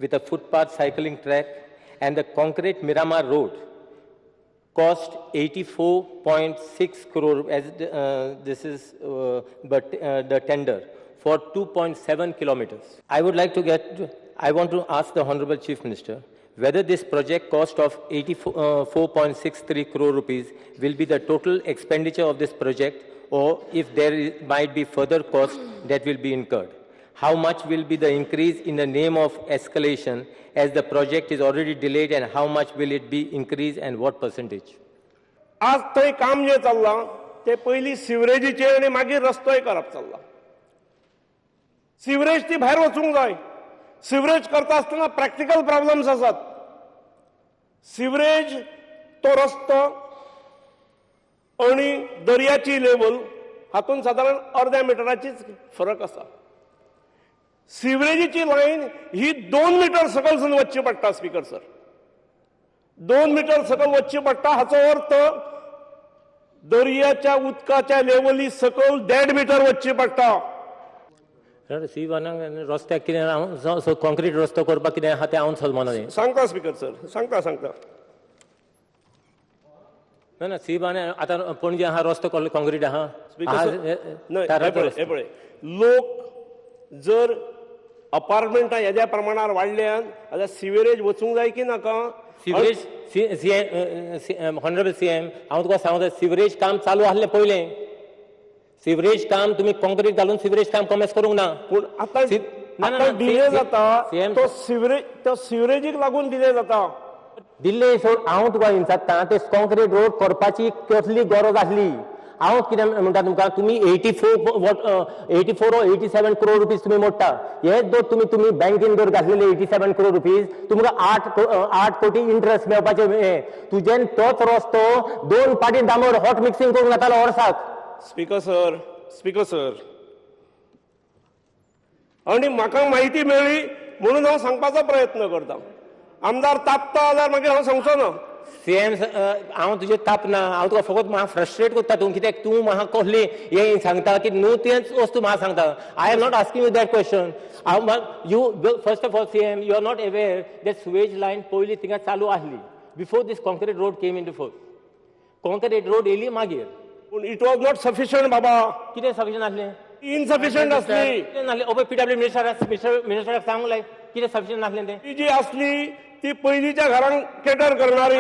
with a footpath cycling track and the concrete Miramar road cost 84.6 crore as this is but the tender for 2.7 kilometers. I want to ask the Honorable Chief Minister whether this project cost of 84.63 crore rupees will be the total expenditure of this project or if there might be further cost that will be incurred. How much will be the increase in the name of escalation as the project is already delayed, and how much will it be increased and what percentage? आज थंय काम जें चल्लां तें पयलीं सिवरेजीचें आनी मागीर रस्तोय करप चल्ला. सिवरेज ती भायर वचूंक जाय. सिवरेज करता आसतना प्रॅक्टिकल प्रॉब्लम्स आसात. सिवरेज तो रस्तो आनी दर्याची लेवल हातूंत सादारण अर्द्या मिटराचीच फरक आसा. सिवरेजीची लायन ही 2 मिटर सकलसून वचची पडटा. स्पीकर सर, 2 मिटर सकल वचची पडटा. हाचो अर्थ दर्याच्या उदकाच्या लेवली सकल 1.5 मिटर वचची पडटा. सी वनाक रस्त्याक कितें कॉन्क्रीट रस्तो करपाक कितें आहा तें हांव समजना. सांगता स्पीकर सर, सांगता सांगता. ना ना, सी वन आतां पणजे आहा रस्तो कॉन्क्रीट आहा. स्पीकर सर, न्हय, हे पळय, हे पळय, लोक जर अपार्टमेंटां येद्या प्रमाणार वाडल्यान जाल्यार सिवरेज वचूंक जाय की नाका? सिवरेज, ऑनरेबल सीएम, हांव तुका सांगता, सिवरेज काम चालू आहलें पयलें. सिवरेज काम तुमी कॉन्क्रीट घालून सिवरेज काम कॉमेस करूंक ना. पूण आतां ना, ना, आतां ना, डिले जाता. CM तो सिवरेज, तो सिवरेजीक लागून डिले जाता. दिल्ले सोड, हांव तुका विचारता, ते कॉन्क्रीट रोड करपाची कसली गरज आसली? हांव कितें म्हणटा तुमकां, तुमी 84, what, 84, 87 crore rupees तुमी मोडटा. हे जर तुमी तुमी बँकेन जर घातलेले 87 क्रोर रुपीज, तुमकां 8 कोटी इंट्रस्ट मेळपाचे. हे तुजेन तोच रस्तो दोन पाटी डांबर हॉट मिक्सिंग करूंक जातालो वर्साक. स्पीकर सर, स्पीकर सर, आणि म्हाका म्हायती मेळ्ळी म्हणून हांव सांगपाचो प्रयत्न करता. आमदार तापता जाल्यार मागीर हांव सांगचो ना. सीएम, हांव तुजेर तापना. हांव तुका फकत म्हाका फ्रस्ट्रेट करता तूं. कित्याक तूं म्हाका कसली हें सांगता की न्हू तेंच वस्तू म्हाका सांगता. I am not asking you that question. हांव you, first of all, CM, you are not aware that sewage line पयलीं थिंगा चालू आसली before this concrete road came into force. Concrete road येयली मागीर. पूण it was not sufficient बाबा. कितें सफिशियंट आसलें? इनसफिशियंट आसली. कितें नासलें? ओपय, पीडब्ल्यू मिनिस्टराक सांगूंक लाय, कितें सफिशियंट नासलें तें. ती जी आसली ती पयलींच्या घरांक केटर करणारी.